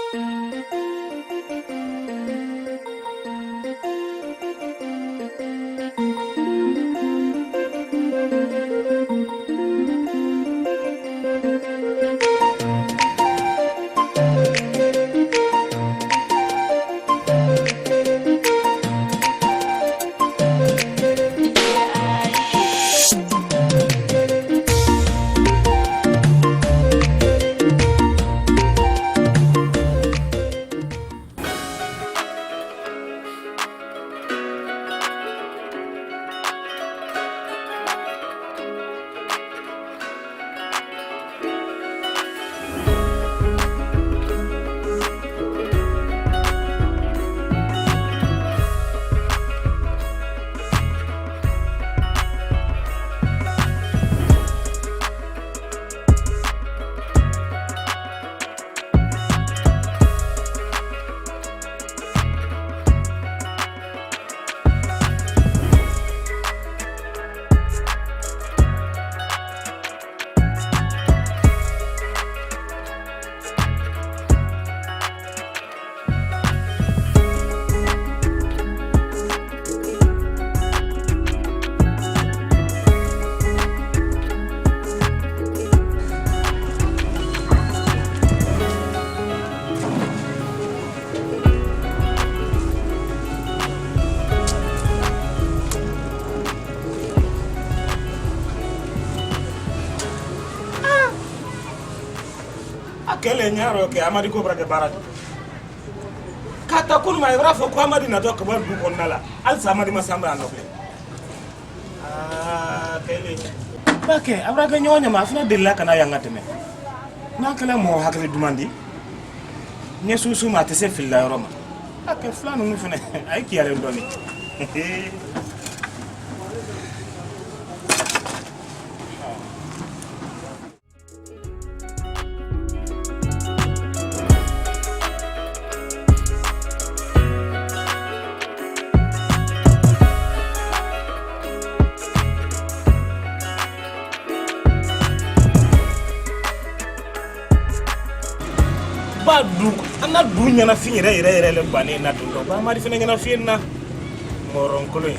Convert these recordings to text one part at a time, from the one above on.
A kɛlen ɲɛ kɛ Amadi ko bara kɛ baara di ka ta kunun ma, i b'a fɔ ko Amadi natɔ ka bɔ dugu kɔnɔna la, halisa Amadi ma san bɛ a nɔfɛ. Aa, kɛlen ba kɛ a bɔra kɛ ɲɔgɔn ɲama, a fana delila ka na yan ka tɛmɛ. N'a kɛla mɔgɔ hakili duman di ɲɛ susu ma, a tɛ se filila yɔrɔ ma. A kɛ fila ninnu fana, a ye kiyalen dɔɔni. Ba du, an ka du ɲɛnafin yɛrɛ yɛrɛ yɛrɛ le bannen na tun dɔ ba Amadi fana ɲɛnafin na mɔrɔnkolon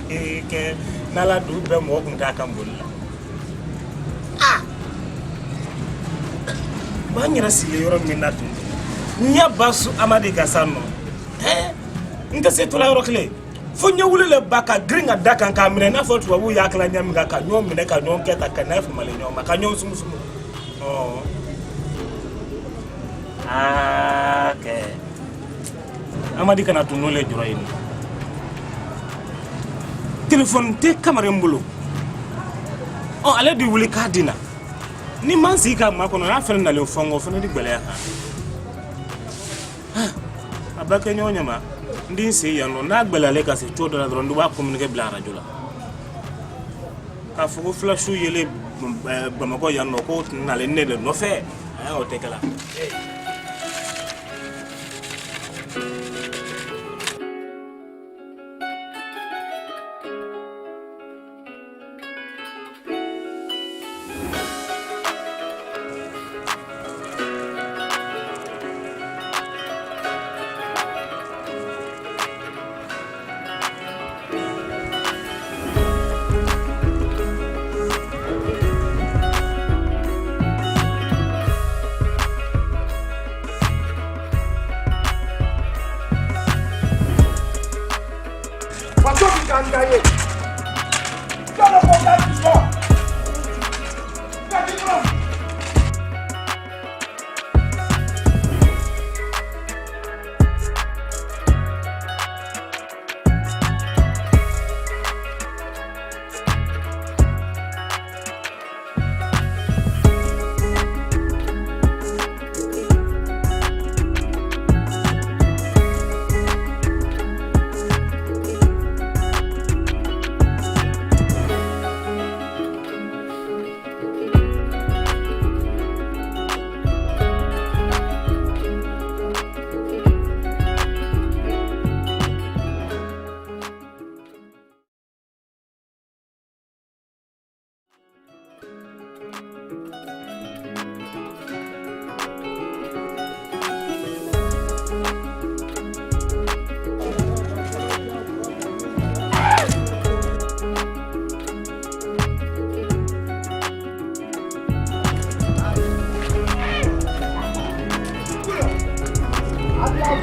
ye kɛ n'ala du bɛɛ mɔgɔ kun t'a kan boli la. Ba n yɛrɛ sigilen yɔrɔ min na tun, n ɲɛ ba su Amadi ka sa nɔ n tɛ se tola yɔrɔ kelen fo n ɲɛ wuli le ba ka girin ka da kan k'a minɛ i n'a fɔ tubabuw y'a kɛla ɲɛ min kan, ka ɲɔgɔn minɛ, ka ɲɔgɔn kɛ tan, ka n'a famalen ɲɔgɔn ma, ka ɲɔgɔn sumusumu. Aa kɛ Amadi kana tun n'o le jɔrɔ yen. Telefɔni tɛ kamaren bolo. Ɔ, ale de wuli k'a di na ni man sigi ka makɔnɔ, n'a fana nalen fɔ n kɔ, o fana di gɛlɛya kan. A ba kɛ ɲɔgɔn ɲama, n di n sen yan nɔ, n'a gɛlɛyalen ka se cogo dɔ la dɔrɔn, n b'a communiqué bila arajo la k'a fɔ ko filasiw yelen Bamakɔ yan nɔ, ko nalen ne de nɔfɛ. O tɛ kɛla. Faso bi k'an da ye. Jɔn ko k'a ti bɔ. Ka ti bɔ.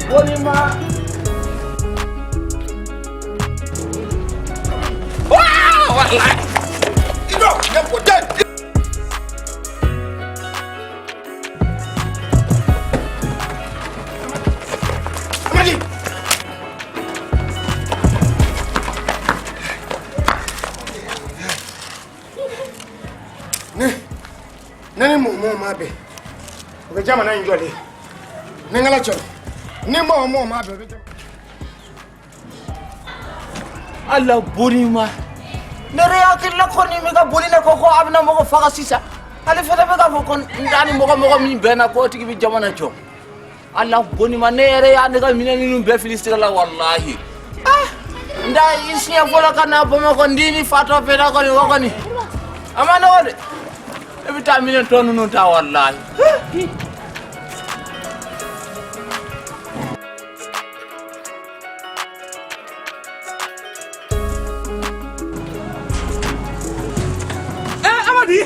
Boli ma. Wallahi. I jɔ, ne ko tɛ. Amadi. Ne ne ni mɔgɔ mɔgɔ ma bɛn, o bɛ jamana in jɔlen ni n kala cɛ, ni mɔgɔ mɔgɔ ma bɛn, o bɛ jamana. Ala boli ma. Ne yɛrɛ hakili la kɔni bɛ ka boli ne kɔ ko a bɛna mɔgɔ faga sisan. Ale fana bɛ k'a fɔ ko n da ni mɔgɔ mɔgɔ min bɛnna k'o tigi bɛ jamana jɔ. Ala boli ma, ne yɛrɛ y'a ne ka minɛn ninnu bɛɛ fili sira la walahi. Ah, n da i siɲɛ fɔlɔ ka na Bamakɔ, n ni fatɔ bɛnna kɔni o kɔni. A ma nɔgɔ dɛ. E bɛ taa minɛn tɔ ninnu ta walahi. Eh, Amadi!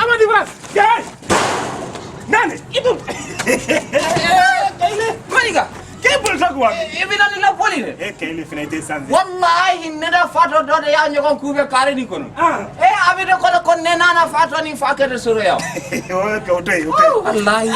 Amadi Bras! Kɛ! Nani? I dun! Kayile! Mayiga! K'e bolitɔ ko wa? I bɛ na ne laboli dɛ. E Kayile fana i tɛ sanfɛ. Wallahi ne da fatɔ dɔ de y'a ɲɔgɔn kunbɛ kare nin kɔnɔ. Ah. E a bɛ ne kɔnɔ ko ne nana fatɔ ni fa kɛ de sɔrɔ yan. O to yen, o to yen. Wallahi.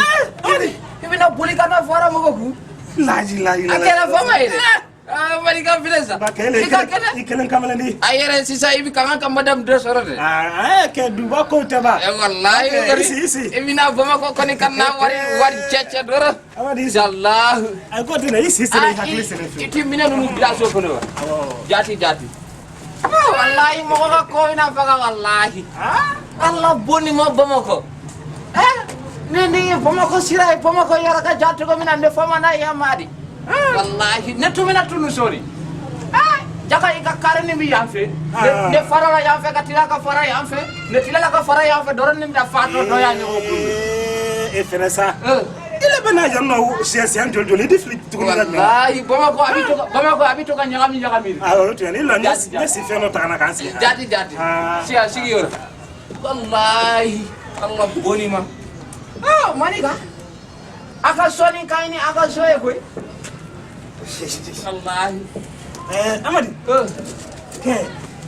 I bɛna boli ka na fara mɔgɔ kun. Laji laji A kɛra fama ye dɛ. Ah, Malika filɛ sa. Ba Kayile I ka kɛnɛ. i kelen kamalen di. A yɛrɛ sisan i bɛ ka kan ka madame dɔ sɔrɔ dɛ. Ah, kɛ duba ko tɛ ba. Eh, wallahi. Eh, isi isi. I bɛna Bamakɔ kɔni ka na wari wari cɛ cɛ dɔrɔn. Amadi isi. Inshallah. A ko ten i si sera i hakili sera I fiyewu. ti minɛn ninnu bila so kɔnɔ wa? Awɔ. Jaati jaati. Ah, wallahi mɔgɔ ka ko bɛna faga wallahi. Ala bonni ma Bamakɔ. Eh, ne ni ye Bamakɔ sira ye, Bamakɔ yɔrɔ ka jan cogo min na, ne fama n'a ye ma de. Wallahi ne tun bɛna tunu sɔɔni. Eh, jaka i ka kari nin bɛ yan fɛ. Ah. Ne farala yan fɛ ka tila ka fara yan fɛ. Ne tilala ka fara yan fɛ dɔrɔn ne bɛna fatɔ dɔ y'a ɲɔgɔn kunbɛn. E fɛnɛ sa. Eh. I le bɛna yan nɔ siɲɛ siɲɛ joli joli i ti fili tuguni ka jumɛn. Wallahi Bamakɔ a bɛ to ka Bamakɔ a bɛ to ka ɲagami ɲagami. Awɔ o tun ye ne la Jaati, ne si fɛn dɔ ta ka na k'an sigi. Jaati jaati. Ah. Siya sigi yɔrɔ. Wallahi Allah bonni ma. Ah, Manika. A ka sɔnni ka ɲi ni a ka so ye koyi. Wallahi. Eh, Amadi. Eh, Kɛ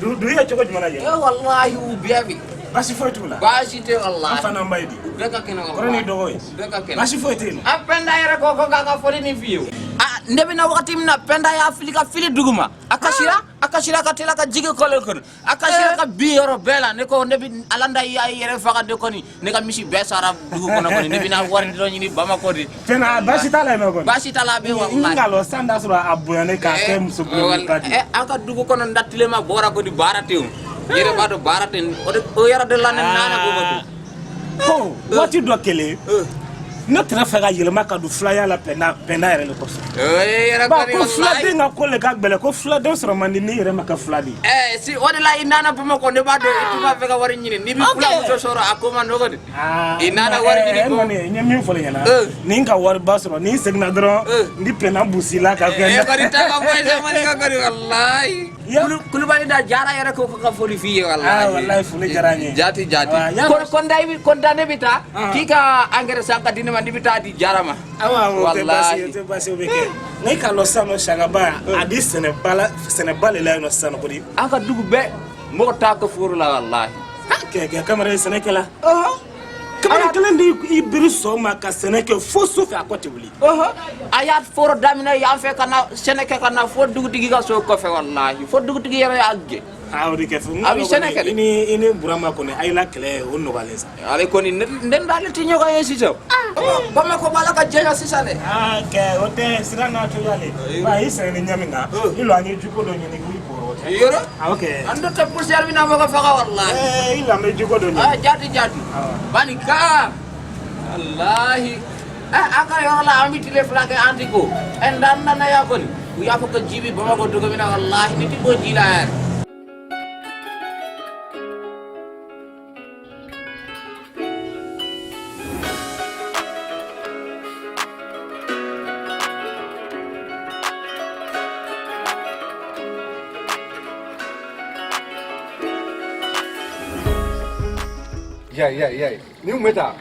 du du ye cogo jumɛn na yen? eh, wallahi u bɛɛ bi. Baasi foyi t'u la. Baasi tɛ An wallahi. fana ba ye di. U bɛɛ ka kɛnɛ wallahi. Kɔrɔ ni dɔgɔ ye. U bɛɛ ka kɛnɛ. Baasi foyi tɛ yen nɔ. An Pɛnda yɛrɛ ko ko k'a ka foli nin f'i ye o. Ah, ne bɛna wagati min na Pɛnda y'a fili ka fili dugu ma. A kasira, a kasira ka tila ka jigin kɔlɔn kɔnɔ. A kasira ka bin yɔrɔ bɛɛ la. Ne ko ne bɛ Alanda y'a yɛrɛ faga de kɔni. Ne ka misi bɛɛ sara dugu kɔnɔ kɔni. Ne bɛna wari dɔ ɲini Bamakɔ de. Fɛnɛ baasi t'a la yen nɔ kɔni. Baasi t'a la a bɛ N wallahi. k'a lɔn san t'a sɔrɔ a bonyalen k'a kɛ muso belebeleba di. Eh, an ka dugu kɔnɔ n da tilema bɔra ko di baara tɛ yen. Yɛrɛ b'a dɔn baara tɛ yen. O de o yɔrɔ de la ne nana ko ko ten. Ko waati dɔ kelen ne tun fɛ ka yɛlɛma ka don filaya la Pɛnda Pɛnda yɛrɛ de kosɔn. Eh, yɛrɛ Ba kɔni ko wallahi. filaden ka ko le ka gɛlɛn ko filaden sɔrɔ man di n'i yɛrɛ ma kɛ fila de ye. Eh, si o de la i nana Bamakɔ ne b'a dɔn i tun b'a fɛ ka wari ɲini n'i bɛ fulamuso sɔrɔ a ko man nɔgɔ de. I nana wari ɲini ko. Kɔni n ye min fɔ ɲɛna Eh. ni n ka wariba sɔrɔ ni n seginna dɔrɔn Eh. n di Pɛnda busi la ka Eh, kɔni ta ka bɔ yen sa Malika kɔni wallahi. Ya. Kulubali da Jara yɛrɛ ko ko ka foli f'i ye wallahi. Ah, wallahi foli diyara n ye. Jaati jaati. Ah, ya- Ko ko nda i bi ko nda ne bɛ taa Ah. k'i ka engrais san ka di ne ma ne bɛ taa di Jara ma. Awa awɔ, o tɛ baasi ye o Wallahi. tɛ baasi ye o bɛ kɛ nka i k'a lɔn sisan nɔ Sagaba a di sɛnɛba la sɛnɛba le la yen nɔ sisan nɔ kodi. An ka dugu bɛɛ mɔgɔ t'a kɛ foro la wallahi. Kɛ kɛ kamara ye sɛnɛ kɛ la. Kamara kelen de i biri sɔgɔma ka sɛnɛ kɛ fo su fɛ a kɔ tɛ wuli. A y'a foro daminɛ yan fɛ ka na sɛnɛ kɛ ka na fo dugutigi ka so kɔfɛ wallahi fo dugutigi yɛrɛ y'a gɛn. Aa o de kɛ fo. A bɛ sɛnɛ kɛ dɛ. I ni Burama kɔni a y'i la kɛlɛ o nɔgɔyalen sa. Ale kɔni ne ne n'ale tɛ ɲɔgɔn ye sisan. Bamakɔ b'a la ka jɛya sisan dɛ. Aa kɛ o tɛ sira n'a cogoya le. Ba i sɛgɛn ni ɲɛ min kan i lɔ an ye jiko dɔ ɲini k'i bɔrɔ o tɛ. Yɔrɔ. Awɔ kɛ. An dɔ tɛ poussière bɛna mɔgɔ faga wallahi. Ɛɛ i lamɛn jiko dɔ Ah ɲini. jaati jaati. Bani ka. Wallahi. Eh an ka yɔrɔ la an bɛ tile fila kɛ an ti ko. Eh n dan nana yan kɔni. U y'a fɔ ko ji bɛ Bamakɔ cogo min na wallahi ne ti bɔ ji la yɛrɛ. Ya ya ya, ni mun bɛ taa?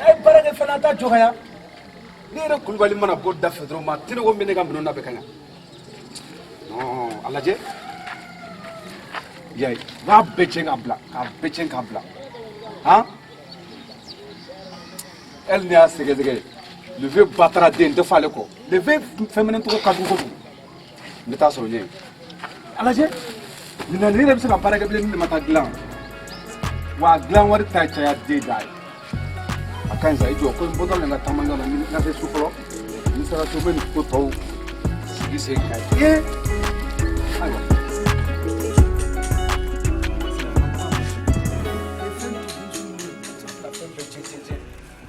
A ye baara kɛ fana, a t'a jɔ ka yan. Ne yɛrɛ Kulubali mana bɔ da fɛ dɔrɔn maa tɛ ne ko n bɛ ne ka minɛnw labɛn ka ɲa. Non, a lajɛ. I y'a ye, u b'a bɛɛ tiɲɛ k'a bila, k'a bɛɛ tiɲɛ k'a bila. Han? Hali ne y'a sɛgɛsɛgɛ, le vieux Batara den n tɛ fɔ ale kɔ. Le vieux fɛn minɛ cogo ka jugu kojugu. N bɛ taa sɔrɔ ɲɛ. A lajɛ, nin na ne yɛrɛ bɛ se ka baara kɛ bilen ni nin ma taa dilan. Wa a dilan wari ta caya den da ye. A ka ɲi sa, i jɔ ko n bɔtɔ la n ka taama la n ka se so fɔlɔ. Ni sera so n bɛ nin ko tɔw sigi sen kan. Ee ayiwa.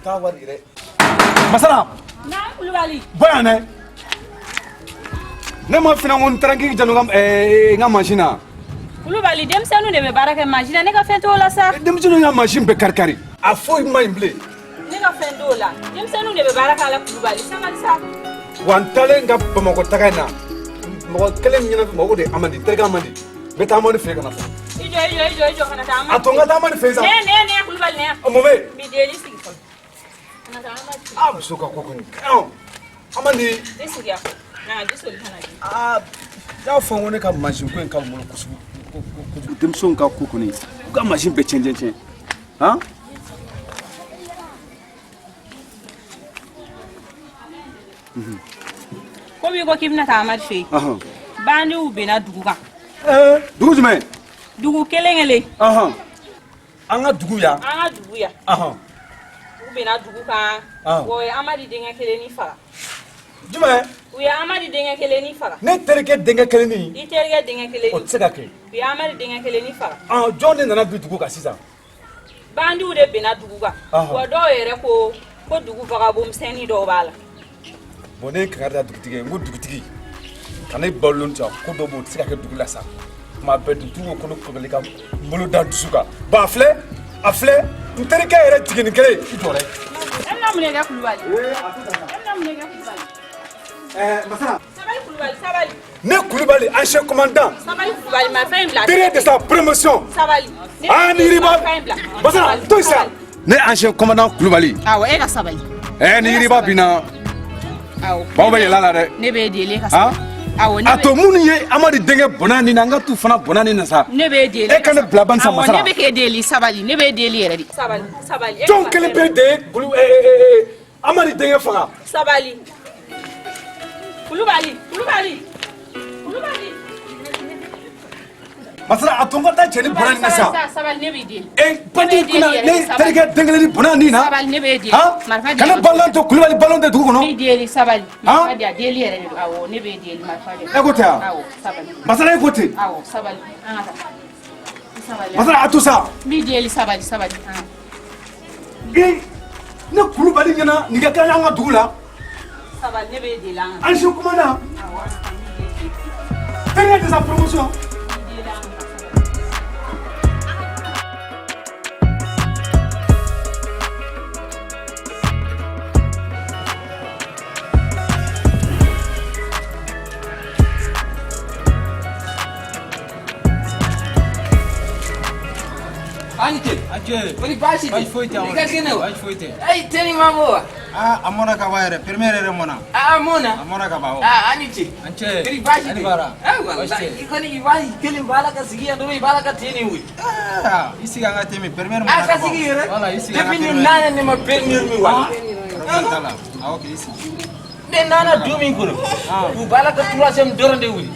Taa wari yɛrɛ. Masala. Naamu Kulubali. Bɔ yan dɛ. Ne ma fina ko n taara n k'i janto n ka mansin na. Kulubali denmisɛnninw de bɛ baara kɛ mansin na, ne ka fɛn t'o la sa. Denmisɛnninw ka mansin bɛɛ kari-kari. A foyi ma ɲi bilen. Ne ka fɛn t'o la. Denmisɛnninw de bɛ baara k'a la Kulubali, sabali sa. Wa n taalen n ka Bamakɔ taga in na, mɔgɔ kelen min ɲɛna mɔgɔ de ye Amadi, terikɛ Amadi. N bɛ taa Amadi fɛ yen ka na fɔlɔ. I jɔ, i jɔ, i jɔ, i jɔ kana taa Amadi. A to n ka taa Amadi fɛ yen sa. Ne ne ne Kulubali ne. Mun bɛ yen? N b'i deli sigi fɔlɔ. Kana taa Amadi fɛ yen. Aa muso ka ko kɔni. Amadi. I sigi yan. Na ji soli kana di. Aa n y'a fɔ n ko ne ka mansin ko in ka bon n bolo kojugu. Denmisɛnw ka ko kɔni, u ka mansin bɛɛ tiɲɛ tiɲɛ tiɲɛ. Han? Komi i ko k'i bɛna taa Amadi fɛ yen. Bandiw binna dugu kan. Dugu jumɛn? Dugu kelen kelen. An ka dugu yan. An ka dugu yan. U binna dugu kan. O ye Amadi denkɛ kelennin faga. Jumɛn? U ye Amadi denkɛ kelennin faga. Ne terikɛ denkɛ kelennin. I terikɛ denkɛ kelennin. O tɛ se ka kɛ. U ye Amadi denkɛ kelennin faga. Jɔn de nana bin dugu kan sisan? Bandiw de binna dugu kan. Wa dɔw yɛrɛ ko ko dugu vagabond misɛnnin dɔw b'a la. Bon ne ye kangari da dugutigi ye, n ko dugutigi ka ne balolen to yan, ko dɔ b'o tɛ se ka kɛ dugu la sa. Tuma bɛɛ dugutigi ko ko ne Kulubali ka n bolo da dusu kan. Bon a filɛ, a filɛ, n terikɛ yɛrɛ jiginni kelen, i jɔ dɛ. E bɛna mun de kɛ Kulubali? E bɛna mun de kɛ Kulubali? Masala. Sabali Kulubali, sabali. Ne Kulubali, ancien commandant. Sabali Kulubali, ma fɛn in bila. Derrière de sa promotion. Sabali. Ah, ni yiriba. Masala, to yen sa. Ne ancien commandant Kulubali. Awɔ, e ka sabali. Ni yiriba binna. Awɔ. Baw bɛ yɛlɛ a la dɛ. Ne b'e deli e ka sabali. Awɔ, ne A to minnu ye Amadi denkɛ bɔnna nin na, an ka t'u fana bɔnna nin na sa. Ne b'e deli. E ka ne bila ban sa Masala. Awɔ, ne bɛ k'e deli, sabali. Ne b'e deli yɛrɛ de. Sabali, sabali. Jɔn kelen pe de ye Amadi denkɛ faga. Sabali. Kulubali, Kulubali. Kulubali. Masala, a to n ka taa cɛ ni bɔnna nin na sa. Sabali, ne b'i deli. Bandi kunna ne terikɛ den kelen ni bɔnna nin na. Sabali, ne b'e deli. Marifa di. Kana balon to Kulubali balon tɛ dugu kɔnɔ. N b'i deli, sabali. Marifa di, a deli yɛrɛ de don. Awɔ, ne b'e deli, marifa di. E ko ten wa? Awɔ, sabali. Masala, e ko ten. Awɔ, sabali. An ka taa. Sabali. Masala, a to sa. N b'i deli, sabali, sabali. Ne Kulubali ɲɛna nin ka kɛ an ka dugu la. Sabali, ne b'e deli an ka. Ancien commandant. Awɔ, an ka taa, n b'i deli. Derrière de sa promotion. Ani ce. Kori baasi tɛ? Baasi foyi tɛ. I ka kɛnɛ wa? Baasi foyi tɛ. Ayi tɛni ma mɔ wa? Aa a mɔna ka ban yɛrɛ, première yɛrɛ mɔna. Aa a mɔna? A mɔna ka ban. Aa ani ce. An ce. Kori baasi tɛ? Ani baara. Ayi walayi i kɔni i b'a kelen b'a la ka sigi yan dɔrɔn i b'a la ka te nin wuli. Aa i sigi an ka te min, première mɔna ka ban. A ka sigi yɛrɛ. Wala i sigi an ka te Depuis min. ni nana ne ma première min wa. Problème t'a la. Awɔ k'i sigi. Ne nana du min kɔnɔ. U b'a la ka troisième dɔrɔn de wuli.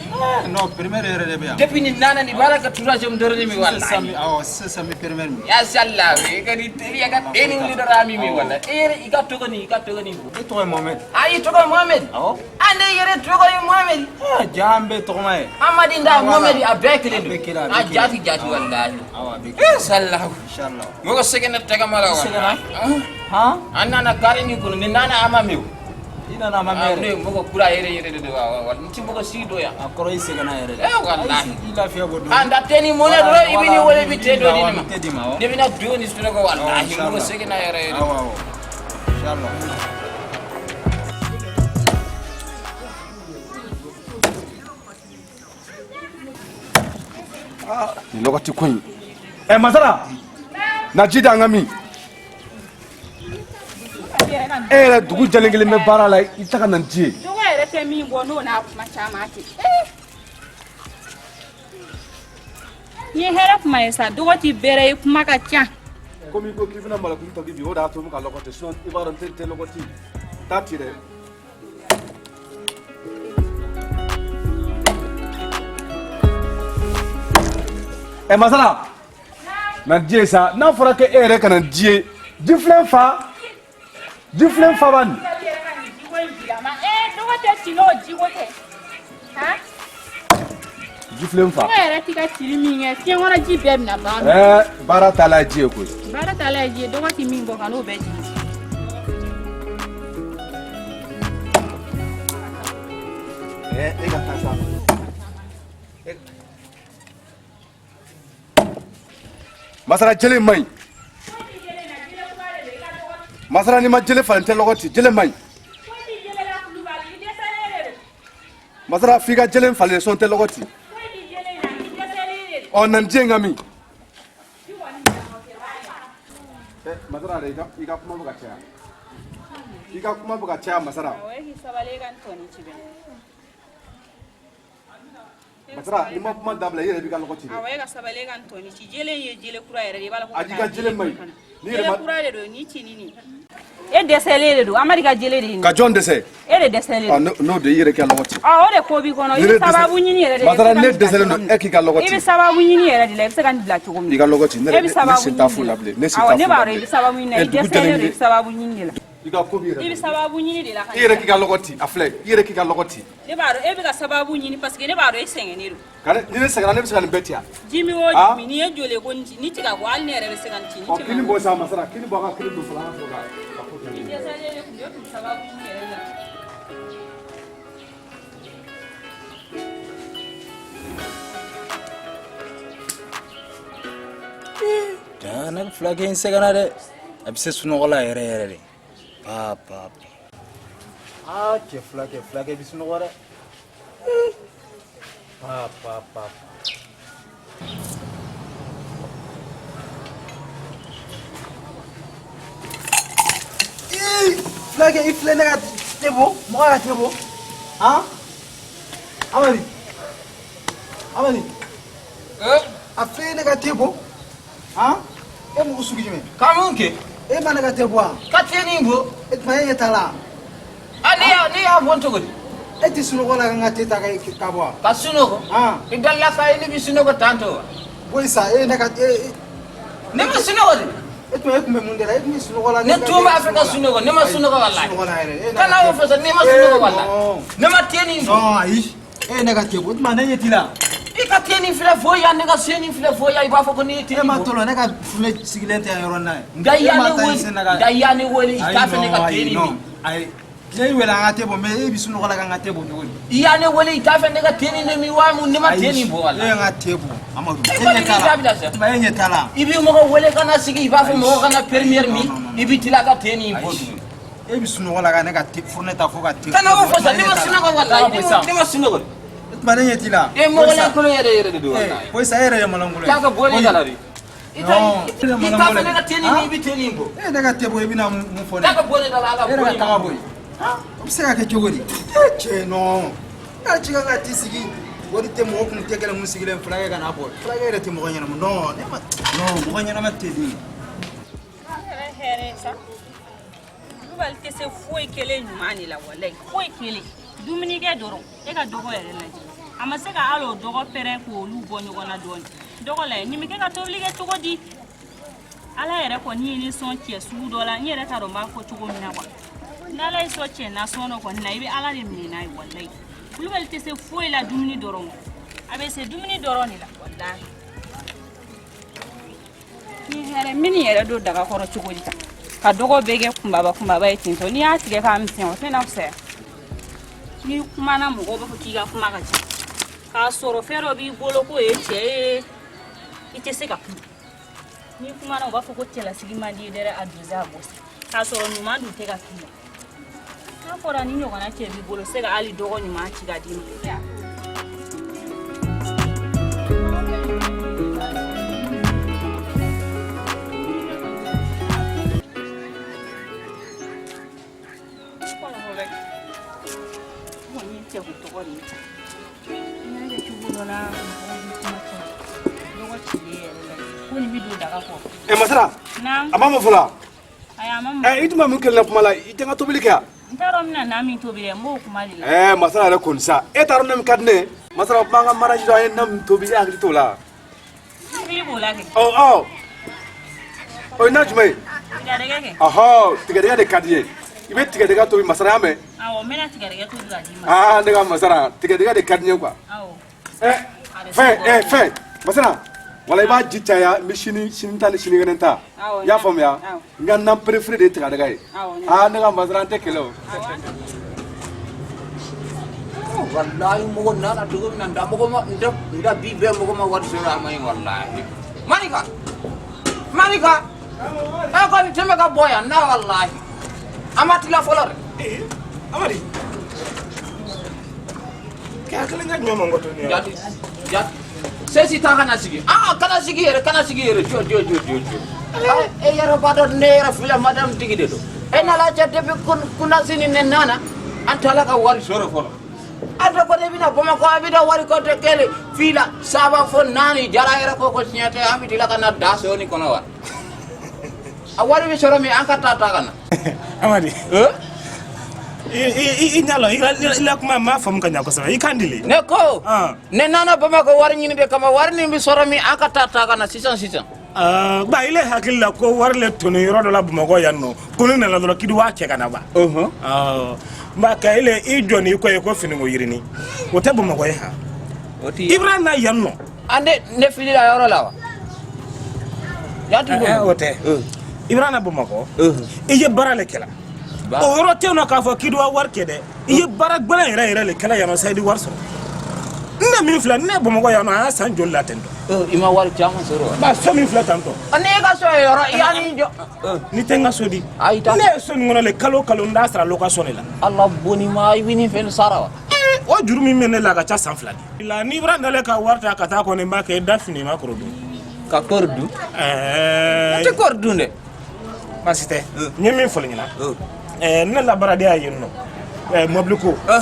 Non, première yɛrɛ de bɛ yan. Depuis ni nana ni b'a la ka troisième dɔrɔn de min walayi. Sisan awɔ sisan n bɛ première min. Ya salla i ka ni teliya ka te nin wuli dɔrɔn a min min walayi. E yɛrɛ i ka tɔgɔ nin i ka tɔgɔ nin. Ne tɔgɔ ye Mohamed. A i tɔgɔ ye Mohamed. Awɔ. A ne yɛrɛ tɔgɔ ye Mohamed. Aa ja an bɛɛ tɔgɔma ye. Amadi nda Mohamed a bɛɛ kelen don. A bɛɛ kelen, a bɛɛ A kelen. jaati jaati walayi. Awɔ a bɛɛ kelen. Eh salla. Inshallah. Mɔgɔ sɛgɛnna tagama la wa. Sɛgɛnna? Han? An nana gari nin kɔnɔ ni nana a ma mɛn o. I nana a ma mɛn yɛrɛ. Ne mɔgɔ kura yɛrɛ yɛrɛ de don wa n ti mɔgɔ si dɔn yan. A kɔrɔ i sɛgɛnna yɛrɛ de. Eh walayi. I lafiya bɔ dɔɔni. A nda te ni mɔnɛ dɔrɔn i bɛ ni wele i bɛ te dɔ di ne ma. Awɔ, te di ma awɔ. Ne bɛna don ni sunɔgɔ walayi Awɔ, mɔgɔ sɛgɛnna yɛrɛ yɛrɛ. Awɔ awɔ. Inshallah. Nin lɔgɔti ko in. Masala. Na ji d'an ka min. E yɛrɛ dugu jɛlen kelen bɛ baara la, i tɛ ka na ni ji ye. Dɔgɔ yɛrɛ tɛ min bɔ n'o n'a kuma caman tɛ. Ni ye hɛrɛ kuma ye sa, dɔgɔ ti bɛrɛ ye, kuma ka ca. Komi i ko k'i bɛna malokulu tobi bi, o de y'a to n bɛ ka lɔgɔ ci, sinon i b'a dɔn n tɛ lɔgɔ ci. Taa ci dɛ. Ɛ Masala, na ji ye sa, n'a fɔra ko e yɛrɛ ka na ji ye, jifilen fa, jifilen fa bani. Dɔgɔ tɛ ci n'o jiko tɛ. Jifilen fa. Dɔgɔ yɛrɛ ti ka cili min kɛ, fiɲɛ kɔnɔ ji bɛɛ bɛna ban. Ɛɛ baara taalan ye ji ye koyi. Baara taalan ye ji ye, dɔgɔ ti min bɔ ka n'o bɛɛ jigin. Ɛɛ e ka taa sa. Masara jele man ɲi. Masara n'i ma jele falen tɛ lɔgɔ ci, jele man ɲi. Masara f'i ka jele falen sɔn tɛ lɔgɔ ci. Ɔ na ni ji ye n ka min. Masara yɛrɛ i ka kuma bɛ ka caya. I ka kuma bɛ ka caya Masara. Awɔ, e k'i sabali e ka n tɔnin ci bɛn. Masara n'i ma kuma dabila i yɛrɛ b'i ka lɔgɔ ci dɛ. Awɔ, e ka sabali e ka n tɔnin ci. Jele in ye jele kura yɛrɛ de ye, i b'a la ko A i ka jele man ɲi. N'i yɛrɛ Jele ma kura de don, ni ci ni nin. E dɛsɛlen de don, Amadi ka jele de ye nin. Ka jɔn dɛsɛ? E de dɛsɛlen Ɔ don. n'o de i yɛrɛ k'i ka lɔgɔ ci. Ɔ o de ko b'i kɔnɔ, i Ni ne bɛ sababu dɛsɛ- ɲini yɛrɛ de la. Masara i bɛ se ka ne nin bila dɛsɛlen cogo don, min. e k'i ka lɔgɔ I ci. bɛ sababu ɲini yɛrɛ de la, i bɛ se ka nin bila cogo min. I ka lɔgɔ ci, ne E bɛ ne sababu sen t'a ɲini foyi de la la. bilen, ne sen Awɔ, t'a ne foyi b'a la dɔn i bɛ bilen. sababu ɲini na, Ɛ i dugu dɛsɛlen jɛlen don, i bɛ kelen. sababu ɲini de la. I ka ko b'i yɛrɛ I bɛ bolo. sababu ɲini de la ka I yɛrɛ k'i ka lɔgɔ ci, a filɛ, i yɛrɛ k'i ka lɔgɔ ci. Ne b'a dɔn e bɛ ka sababu ɲini parce que ne b'a dɔn e sɛgɛnnen don. Ka ne ni ne sɛgɛnna ne bɛ se ka nin bɛɛ ci yan. Ji min o Ah. ji min n'i ye joli ko ni tiga ko hali ne yɛrɛ bɛ se ka nin ci ni Ɔ ci kini ma. bɔ sa Masara, kini bɔ a ka kini don fɔlɔ an ka sɔrɔ ka ko kɛ. I dɛsɛlen de tun don, e tun bɛ sababu ɲini yɛrɛ de la. Jaa ne fulakɛ in sɛgɛnna dɛ, a bɛ se sunɔgɔ la yɛrɛ yɛrɛ de. Pa pa pa. Aa cɛ fulakɛ, fulakɛ bɛ sunɔgɔ dɛ. Pa pa pa. Ii fulakɛ i filɛ ne ka te bɔ, mɔgɔ ka te bɔ. Han? Amadi. Amadi. A filɛ ne ka te bɔ. Han? E mɔgɔ sugu jumɛn? Ka mun kɛ? E ma ne ka te bɔ wa? Ka te nin bɔ. E tuma e ɲɛ t'a la? A ne y'a bɔ cogo di? E tɛ sunɔgɔ la ka n ka te ta ka bɔ wa? Ka sunɔgɔ? Han. I dala ka ye ne bɛ sunɔgɔ tantɔ wa? Boyi sa e ne ka e. Ne ma sunɔgɔ de. E tuma e tun bɛ mun de la? E tun bɛ sunɔgɔ la. Ne tun b'a fɛ ka sunɔgɔ, ne ma sunɔgɔ walahi. Sunɔgɔ la yɛrɛ. E ne Kana ka o te- fɔ sa, ne ma sunɔgɔ walahi. Non. Ne ma te nin bɔ. Non ayi. E ne ka te bɔ. O tuma ne ɲɛ t'i la. I ka te nin filɛ fo yan, ne ka se nin filɛ fo yan, i b'a fɔ ko ne ye te E nin ma bɔ. tɔlɔ ne ka funɛ sigilen tɛ yan yɔrɔ in na ye. Nka i E y'a ma ne taa i wele, sen na ka- nka i y'a ne wele, i Ayi, t'a fɛ ne ka non, te ayi, nin non. min. Ayi. Ne y'i wele an ka te bɔ mais e bɛ sunɔgɔ la ka n ka te bɔ cogo di? I y'a ne wele, i t'a fɛ ne ka te nin de min wa mun, ne ma te nin bɔ E ye walahi. n ka te bɔ Amadu. E E kɔni ɲɛ t'a b'i la. dabila sa. Tuma e ɲɛ t'a la. I b'i mɔgɔ wele ka na sigi, i b'a fɔ mɔgɔ ka na première min, Non, non, non. i b'i tila ka te nin bɔ Ayi. tuguni. E bɛ sunɔgɔ la ka ne ka te fourneau ta fo ka te. Kana o fɔ sa, ne ma E ɲɛ t'a la. sunɔgɔ walahi, ne ma sunɔgɔ. Tuma ne ɲɛ t'i la. E mɔgɔ lankolon yɛrɛ yɛrɛ de don walahi. Boyi sa e yɛrɛ ye malankolon ye. Taa ka bɔ ne da la de. I t'a Non. i t'a fɛ ne ka te nin min, i bɛ te nin bɔ. E ne ka te bɔ i bɛna mun fɔ ne Taa ka bɔ ne da la, a ka E yɛrɛ bɔ ka ne taga bɔ yen. O bɛ se ka kɛ cogo di? E cɛ non. N'a ci kan ka t'i sigi. Wari tɛ mɔgɔ kun tɛ kɛlɛ mun sigilen fulakɛ ka n'a bɔ. Fulakɛ yɛrɛ tɛ mɔgɔ ɲɛnama. Non ne ma non mɔgɔ ɲɛnama tɛ di. Yɛrɛ hɛrɛ ye sa. Kulubali tɛ se foyi kelen ɲuman de la walayi, foyi kelen. Dumunikɛ dɔrɔn, e ka dɔgɔ yɛrɛ lajɛ. A ma se ka hali o dɔgɔ pɛrɛn k'olu bɔ ɲɔgɔn na dɔɔni. Dɔgɔ lajɛ, nin bɛ kɛ ka tobili kɛ cogo di? Ala yɛrɛ kɔni ye ne sɔn cɛ sugu dɔ la, n yɛrɛ t'a dɔn n b'a fɔ cogo min na kuwa. N'Ala ye sɔn cɛ nasɔn dɔ kɔni na, i bɛ Ala de minɛ n'a ye walayi. Kulubali tɛ se foyi la dumuni dɔrɔn. A bɛ se dumuni dɔrɔn de la walayi. Ni hɛrɛ min yɛrɛ don daga kɔrɔ cogo di tan? Ka dɔgɔ bɛɛ kɛ kunbaba kunbaba ye ten tɔ, n'i y'a tigɛ k'a misɛn o tɛna fisaya. N'i kumana mɔgɔw b'a fɔ k'i ka kuma ka ca. K'a sɔrɔ fɛn dɔ b'i bolo k'o ye cɛ ye, i tɛ se ka kuma. N'i kumana u b'a fɔ ko cɛlasigi man di i ye dɛ, a dosa a gosi. K'a sɔrɔ ɲuman dun tɛ ka k'i la. N'a fɔra ni ɲɔgɔnna cɛ b'i bolo, se ka hali dɔgɔ ɲuman ci ka d'i ma. Kɔrɔfɔ bɛ. Kɔni ye cɛko tɔgɔ de ye. N y'a kɛ cogo dɔ la, mɔgɔw bɛ kuma caman. Dɔgɔ cilen yɛrɛ la. Ko nin bɛ don daga kɔrɔ. Ɛ Masara. Naamu. A ma mɔ fɔlɔ. Ayi, a ma mɔ. Ɛ i tun ma mun kɛlɛ la kuma la, i tɛ n ka tobili kɛ yan. N t'a dɔn n bɛna na min tobi dɛ, n b'o kuma de la. Ɛ Masara yɛrɛ kɔni sa, e t'a dɔn ne min ka di ne ye. Masara, o kuma an ka mariage dɔ an ye na min tobi, e hakili t'o la. Hakili b'o la kɛ. Ɔ ɔ. O ye na jumɛn ye? Tigadɛgɛ kɛ. Ɔhɔ, tigadɛgɛ de ka di n ye. I bɛ tigadɛgɛ tobi Masara, y'a mɛn? Awɔ, n bɛna tigadɛgɛ tobi ka d'i ma. Aa ne ka Masara, tigadɛgɛ de ka di n ye quoi. Awɔ. Ɛ fɛn ɛ fɛn Masara, wala i b'a ji caya, n bɛ sini sini ta ni sinikɛnɛ ta. Awɔ. I y'a faamuya? Awɔ. N ka na préféré de ye tigadɛgɛ ye. Awɔ. Aa ne ka Masara, an tɛ kɛlɛ o. Wallahi mɔgɔ nana cogo min na n da mɔgɔ ma n da bi bɛɛ mɔgɔ ma wari sɔrɔ a ma ɲi wallahi. Manika, Manika, e kɔni tɛmɛ ka bɔ yan na wallahi. A ma tila fɔlɔ dɛ. Ee Amadi, kɛ hakili ɲɛ jumɛn ma n kɔ tuguni ya? Jati, jati. Sesi ta kana sigi. Ah, kana sigi yɛrɛ, kana sigi yɛrɛ. Jɔ, jɔ, jɔ, jɔ, jɔ. E yɛrɛ b'a dɔn ne yɛrɛ filɛ madame tigi de don. E nana cɛ depuis kunnasini ne nana, an taara ka wari sɔrɔ fɔlɔ. A dɔ ko ne bɛna Bamakɔ, a bɛ wari ko tɛ kelen, fila, saba fo naani, jara yɛrɛ ko ko tiɲɛ tɛ, an bɛ tila ka na da soni kɔnɔ wa. A wari bɛ sɔrɔ min, an ka taa ta ka na. Amadi. I ɲa lɔ i la kuma n m'a faamu ka ɲa kosɛbɛ, i kan dili. Ne ko, ne nana Bamakɔ wari ɲini de kama, wari nin bɛ sɔrɔ min, an ka taa ta ka na sisan sisan. Ba ile hakili la ko wari le toni yɔrɔ dɔ la Bamakɔ yan nɔ, ko ne nana dɔrɔn k'i b'a cɛ ka na ba. Nba ka ile i jɔ n'i kɔ ye ko finiko yirini, o tɛ Bamakɔ ye han. I bɛna na yan nɔ. A ne filila yɔrɔ la wa? O tɛ. I bɛna na Bamakɔ, i ye baara le kɛla. O yɔrɔ tɛ yen nɔ k'a fɔ k'i bɛ wari kɛ dɛ, i ye baara gɛlɛn yɛrɛ yɛrɛ le kɛla yan nɔ sa i di wari sɔrɔ. Ne min filɛ ne Bamakɔ yan nɔ, a y'a san joli la ten tɔ. I ma wari caman sɔrɔ wa? Ba so min filɛ tan tɔ. Ne ka so ye yɔrɔ i y'a ni jɔ. Ni tɛ n ka so di. Ayi ta. Ne ye so nin kɔnɔ le kalo kalo n t'a sara location de la. Ala boni ma i bɛ nin fɛn sara wa? O juru min bɛ ne la a ka ca san 2 de. La n'i bɔra nalen ka wari ta ka taa kɔni n b'a kɛ i da fini ma kɔrɔ dun. Ka kɔri dun? Ɛɛ. N tɛ kɔri dun dɛ. Baasi tɛ. N ye min fɔ ɲɛna. Ne la baaradenya yen nɔ. Mobili ko. Ah,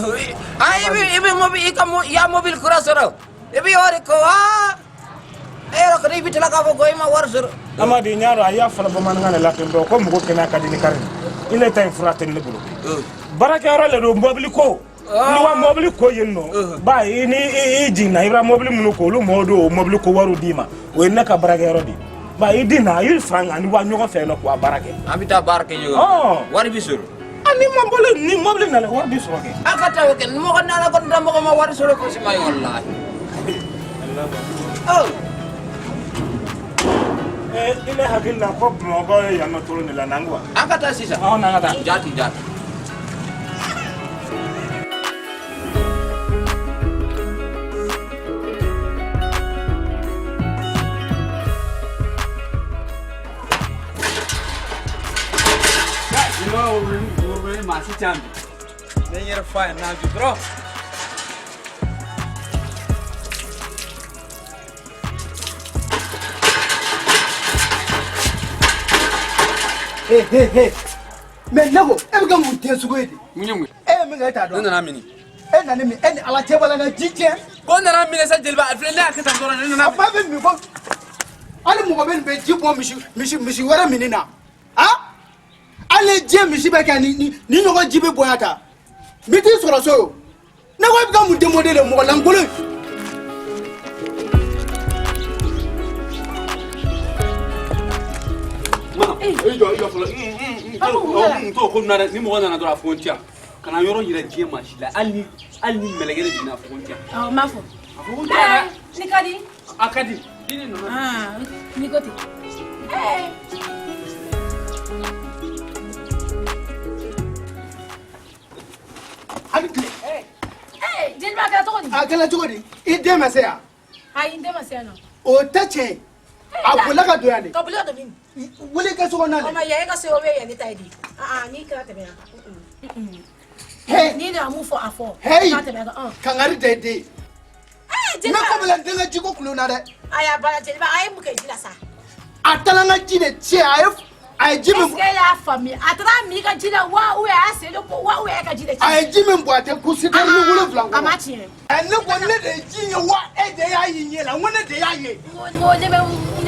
i bɛ mobili i ka i ya mobili kura sɔrɔ. I bɛ wari ko aa. E yɛrɛ kɔni i bɛ tila k'a fɔ ko i ma wari sɔrɔ. Amadi n y'a dɔn a y'a fɔla bamanankan de la ten tɔ ko mɔgɔ kɛnɛya ka di ni kari ye. I le ta in fura tɛ ne bolo. Baarakɛyɔrɔ le don mobili ko. Ni wa mobili ko yen nɔ. Ba i ni i jiginna i bɛ mobili minnu ko olu mɔgɔw don o mobili ko wariw d'i ma. O ye ne ka baarakɛyɔrɔ de ye. Ba i di na i fara n kan ni wa ɲɔgɔn fɛ yen nɔ k'o baara kɛ. An bɛ taa baara kɛ ɲɔgɔn fɛ. Wari bɛ sɔrɔ. Ni mobili ni mobili nana wari bɛ sɔrɔ kɛ. An ka taa o kɛ mɔgɔ nana ko da mɔgɔ ma wari sɔrɔ ko si ma ye walahi. I ne hakili la ko Bamakɔ ye yan nɔ toro de la n'an ko. An ka taa sisan. Awɔ n'an ka taa. Jati jati. Maa si can bi ne yɛrɛ fa ye n'a ju dɔrɔn. He he he. Mais ne ko e bɛ ka mun den sugu ye de? Mun ye mun ye? E ye min kɛ e t'a dɔn. Ne nana mini. E nana min e ni Ala cɛ b'a la ka ji tiɲɛ. Ko n nana minɛ sa jeliba a filɛ ne y'a kɛ tan dɔrɔn ne nana. A fa bɛ min ko hali mɔgɔ bɛ nin bɛ ji bɔ misi misi misi wɛrɛ minni na. Han? Hali diɲɛ misi bɛ kɛ ni ni ɲɔgɔn ji bɛ bonya ta. N bɛ t'i sɔrɔ so o. Ne ko e bɛ ka mun démodé de mɔgɔ lankolon. I jɔ fɔlɔ. N t'o ko ninnu na dɛ, ni mɔgɔ nana dɔrɔn a fɔ n ti yan. Ka na yɔrɔ yira diɲɛ maa si la, hali ni mɛlɛkɛ de jiginna a fɔ n ti yan. Awɔ, n b'a fɔ. A fɔ ko n ti yan dɛ. Ni ka di? A ka di. Ni ne nana. Ni ko ten. Hali tile. Jeliba a kɛra cogo di? A kɛra cogo di? I den ma se yan? Ayi, n den ma se yan nɔ. O tɛ tiɲɛ ye. A bolila ka don yan de. Ka boli ka don min? Wuli i ka so kɔnɔna O ma yan e ka so o bɛ yan ne ta ye di. N'i kɛra tɛmɛ yan kan. N'i nana mun fɔ a fɔ. Heyi! K'a tɛmɛ kan. Kangari da i den ye. Jeliba. Ne ko bɛ la n den ka jiko kulo na dɛ. Ayi a banna Jeliba a ye mun kɛ ji la sa? A taara n ka ji de tiɲɛ, a A ye ji min Est-ce que e y'a faamuya a taara min i ka ji la wa ou bien a y'a sen de ko wa ou bien e ka ji de A ye ji min bɔn, a tɛ kun sitɛrini 7 kɔnɔ. A ma tiɲɛ. Ɛ, ne ko ne de ye ji ye wa e de y'a ye ɲɛ la? N ko ne de y'a ye. N ko ne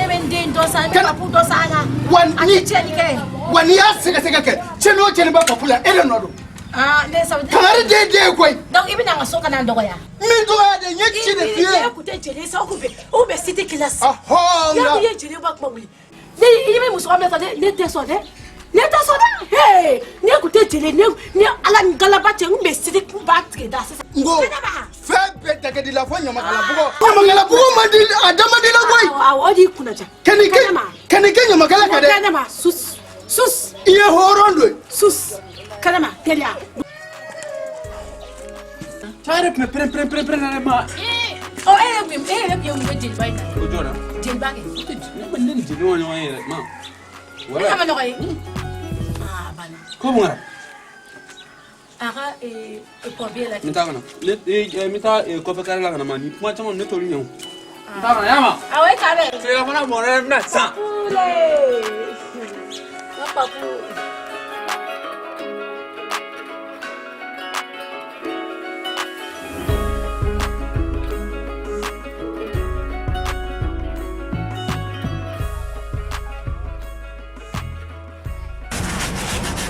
bɛ n den dɔn sa, n bɛ papu dɔn sa la. Wa A tɛ ni tiɲɛni kɛ. Wa n'i y'a sɛgɛsɛgɛ kɛ, tiɲɛni o tiɲɛni bɛ papu la, e de nɔ don. Ah, ne ça veut dire. Kangari den ye den ye koyi. Donc i bɛna n ka so ka na n dɔgɔya. Min dɔgɔya de, n ye ci de f'i ye. E kun tɛ jeli ye sa, o kun bɛ cité classe. Ɔhɔ, Ya nka i ye jeli ba kuma wuli. Ne i bɛ muso minɛ ta, ne tɛ sɔn dɛ. Ne tɛ sɔn dɛ. Hey, ne kun tɛ jeli ne ni Ala ni galaba cɛ, n kun bɛ cité kun b'a tigɛ da sisan. N ko fɛn bɛɛ da ka di la fo ɲamakala bugɔ. Ɲamakala bugɔ man di, a da man di la koyi. Awɔ, o de y'i kunna ja. Kɛnɛ kɛ kɛnɛ kɛ ɲamakala kan dɛ. Kɛnɛma sus sus. I ye hɔrɔn don. Sus. Kɛnɛma teliya. Cɛ yɛrɛ tun bɛ pɛrɛn pɛrɛn pɛrɛn pɛrɛn na dɛ ma. Ɔ, e yɛrɛ tun ye mun kɛ jeliba in na? O jɔra. Jeliba kɛ. Ne ma ne ni jeli ma ɲɔgɔn ye yɛrɛ ma. E ka ma ɲɔgɔn ye. Aa, banna. Ko mun kɛra? A ka kɔbi lajɛ. N bɛ taa ka na. Ne n bɛ taa kɔfɛ kare la ka na ma ni kuma caman ne t'olu ɲɛ o. N taa ka na y'a ma. Awɔ, e k'a bɛ. Tilelafana mɔna n bɛna sisan. Kule. N ka papu.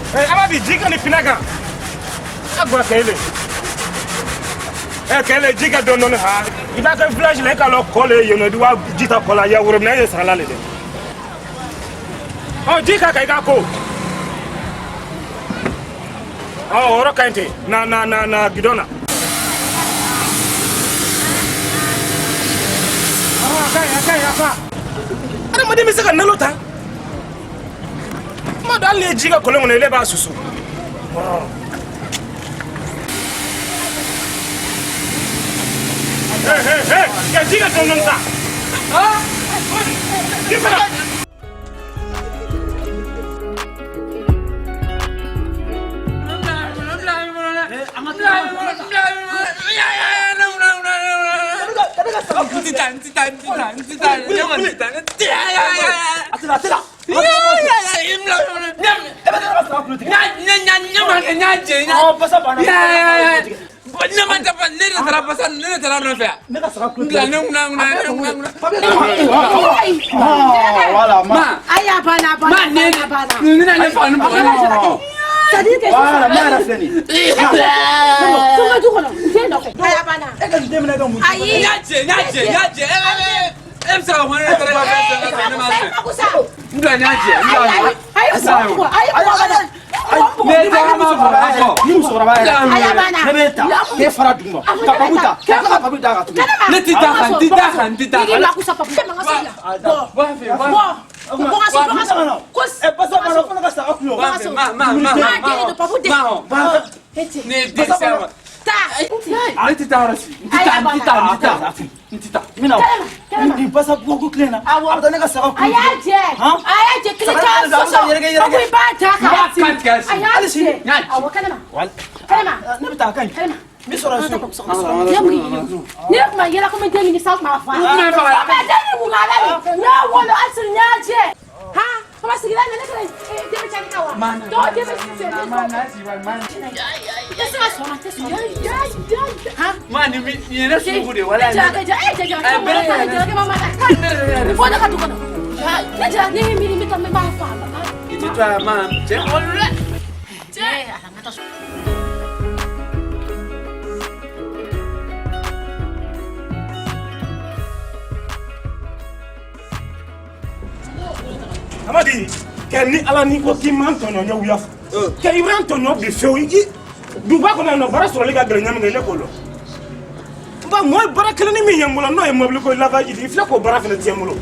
Ɛ, Amadi, ji ka nin pinɛ kan a gwa kɛlɛ. Ɛ, kɛlɛ ji ka dɔɔni dɔɔni ha. I b'a kɛ village la, e k'a lɔn kɔ le ye yen nɔ, i wa ji ta kɔ la ya worobinɛ ye sarala le dɛ. Ɔ, ji ka kan i ka ko. Ɔ, o yɔrɔ ka ɲi ten na na na na gidɔn na. A ka ɲi, a ka ɲi, a ka. Adamaden bɛ se ka nalo ta. Kuma dɔ, hali ni ye ji kɛ kolon kɔnɔ, ile b'a susu. Hey, hey, hey, ka ji kɛ dɔɔni dɔɔni sa. Ji fana. Voilà, ma. Ayi, a banna, a banna, a banna, a banna. C'est-à-dire que Voilà, ma yɛrɛ filɛ nin ye. Fo n ka du kɔnɔ, n den nɔfɛ. Ayi, a banna. E ka nin den minɛ ka mun? Ayi. Ayi, bugɔ, ayi, bugɔ, bugɔ. Ni musokɔrɔba yɛrɛ. Ayi, a banna. Ne bɛ ta k'e fara duguma ka papu ta k'e ka papu d'a kan tuguni. Ne ti taa kan, n ti taa kan, n ti taa kan. I mako sa papu. E man ka so bila. Bɔ. Bɔ. Bɔ ka so, bɔ ka so. Ko Ɛ, basa banna, o fana ka saga kulo. Bɔ ka so. Ma den de don, papu den. E tɛ. Taa. Ne ti taa yɔrɔ si. N ti taa, n ti taa, n ti taa. N ti taa. N bɛna Kɛnɛma, kɛnɛma. nin basa bɔ ko tile na. Awɔ. A bɛ taa ne ka saga kulo. A y'a jɛ. A y'a jɛ kile k'a sɔsɔ. Papu, i b'a da kan. N b'a kan tigɛ hali A sini. y'a Hali sini. jɛ. Awɔ, kɛnɛma. Kɛnɛma. Ne bɛ taa a ka ɲi. Kɛnɛma. N bɛ sɔrɔ so. Ne kun ma yɛlɛ ko n bɛ den ɲini sa, kun b'a fɔ a ye. N kun bɛ faga. O bɛ den ɲini mun k'a la de? N y'a wolo hali sini n y'a jɛ. Han, kuma sigida na ne fana den bɛ cɛnni kɛ wa? Dɔw den bɛ sen ne kɔ. I tɛ se ka sɔn ma, i tɛ sɔn ma. Han? Ma nin nin ye ne suruku de ye walayi. Ne jalakɛ jara, e jara, e jalakɛ ma mara. Fo ne ka du kɔnɔ. Ne jara, ne ye miiri n bɛ taa n b'a fɔ a ma. I ti to a ma cɛ wolo dɛ. Cɛ, a ka taa so. Amadi, kɛ ni Ala ni ko k'i man tɔɲɔ ɲɛ wuya fɔ. Kɛ i b'an tɔɲɔ bi fewu i duguba kɔnɔ yan nɔ, baara sɔrɔli ka gɛlɛn ɲɛ min kɛ, ne k'o lɔn. Nka mɔɔ ye baara kelen min ye n bolo, n'o ye mobili ko lavage di, i filɛ k'o baara fana tiɲɛ n bolo.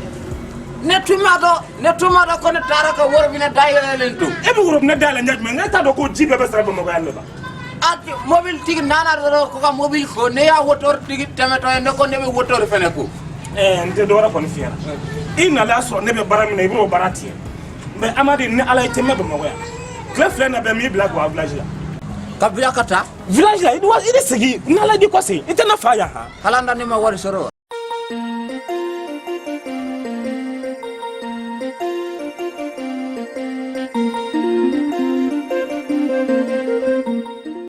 Ne tun ma dɔn, ne tun ma dɔn ko ne taara ka worobinɛ dayɛlɛlen to. E bɛ worobinɛ dayɛlɛ ɲɛ jumɛn? Ne t'a dɔn ko ji bɛɛ bɛ sara Bamakɔ yan nɔ ba. A mobili tigi nana dɔrɔn ko ka mobili ko, ne y'a wotori tigi tɛmɛtɔ ye, ne ko ne bɛ wotori fɛnɛ ko. Ɛɛ, n tɛ dɔwɛrɛ kɔni f'i ɲɛna. I nalen y'a sɔrɔ ne bɛ baara min na, i b'o baara tiɲɛ. Mais Amadi, ni Ala ye tɛmɛ Bamakɔ yan. Tile 2 na bɛ m'i bila Gawo village la. Ka bila ka taa. Village la, i de segin, n'Ala y'i kɔ segin, i tɛ ne fa yan han. Halanda ne ma wari sɔrɔ.